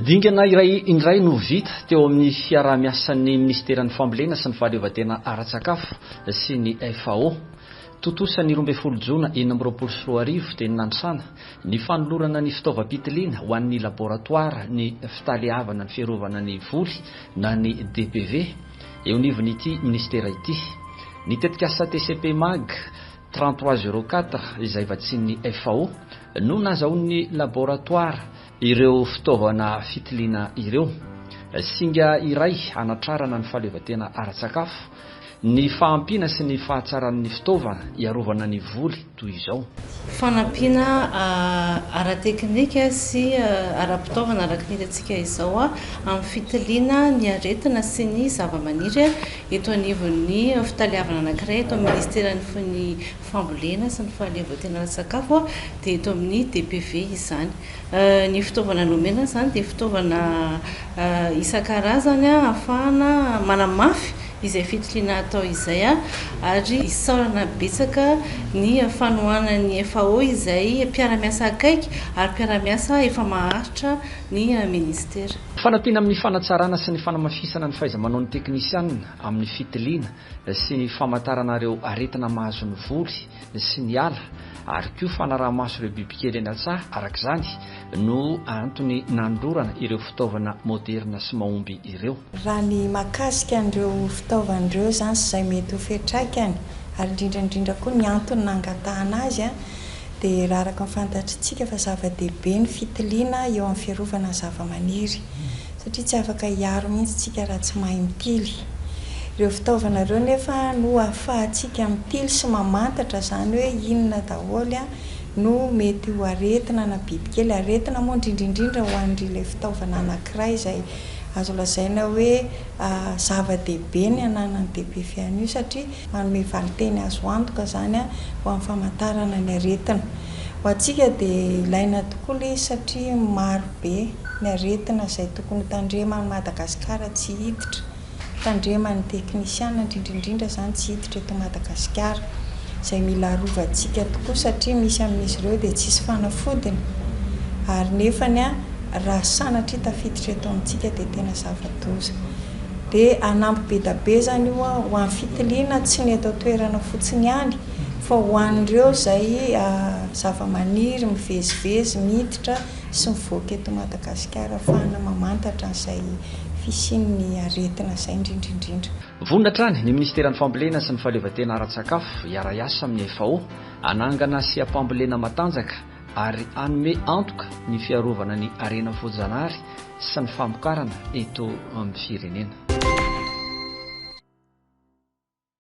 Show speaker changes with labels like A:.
A: Dingana iray indray no vita teo amin'ny fiaraha-miasan'ny minisiteran'ny Fambolena sy ny fahaleovantena ara-tsakafo sy ny FAO. Tontosa ny 12 jona 2026 teny Nanisana ny fanolorana ny fitaovam-pitiliana ho an'ny laboratoara ny fitaleavana ny fiarovana ny voly na ny DPV eo anivon'ity minisitera ity. Ny tetikasa TCP Mag 33 04 izay vatsian'ny FAO no nahazahoan'ny laboratoara ireo fitaovana fitiliana ireo. Singa iray hanatrarana ny fahaleovantena ara-tsakafo ny fahampiana sy ny fahatsaran'ny fitaovana hiarovana ny voly toy izao.
B: Fanampiana ara-teknika sy ara-pitaovana araka ny hitantsika izao amin'ny fitiliana ny aretina sy ny zavamaniry eto anivon'ny fitaleavana anankiray eto amin'ny Ministeran'ny Fambolena sy ny Fahaleovantena ara-tsakafo dia eto amin'ny DPV izany. Ny fitaovana nomena izany dia fitaovana isan-karazany ahafahana manamafy izay fitiliana atao izay ary isaorana betsaka ny fanohanan'ny FAO izay mpiara-miasa akaiky ary mpiara-miasa efa maharitra ny Ministera.
A: Fanampiana amin'ny fanatsarana sy ny fanamafisana ny fahaiza-manaon'ny teknisianina amin'ny fitiliana sy ny famantarana ireo aretina mahazo ny voly sy ny ala ary koa fanaraha-maso ireo bibikely eny an-tsaha araka izany no antony nanolorana ireo fitaovana moderina sy mahomby ireo.
C: Raha ny mahakasika an'ireo fitaovana ireo izany sy izay mety ho fiantraikany ary indrindra indrindra koa ny antony nangatahana azy dia raha araka ny fantatritsika fa zava-dehibe ny fitiliana eo amin'ny fiarovana ny zavamaniry satria tsy afaka hiaro mihitsy tsika raha tsy mahay mitily. Ireo fitaovana ireo nefa no ahafahantsika mitily sy mamantatra izany hoe inona daholo no mety ho aretina na bibikely. Aretina moa indrindra indrindra ho an'ilay fitaovana anankiray izay azo lazaina hoe zava-dehibe ny ananan'ny DPV an'io satria Manome valinteny azo antoka izany ho amin'ny famantarana ny aretina. Ho antsika dia ilaina tokoa ilay izy satria maro be ny aretina izay tokony ho tandreman'i Madagasikara tsy hiditra, tandreman'ny teknisiana indrindra indrindra izany tsy hiditra eto Madagasikara, izay mila arovantsika tokoa satria misy amin'izy ireo dia tsisy fanafodiny ary nefany raha sanatria tafiditra eto amintsika dia tena zava-doza. Dia hanampy be da be izany io ho an'ny fitiliana tsy ny eto an-toerana fotsiny ihany fa ho an'ireo izay zava-maniry mivezivezy miditra sy mivoaka eto Madagasikara ahafahana mamantatra an'izay fisian'ny aretina izay indrindra indrindra.
A: Vonona hatrany ny Minisiteran'ny Fambolena sy ny Fahaleovantena ara-tsakafo hiara-hiasa amin'ny FAO hanangana seha-pambolena matanjaka ary hanome antoka ny fiarovana ny harena voajanahary sy ny famokarana eto amin'ny firenena.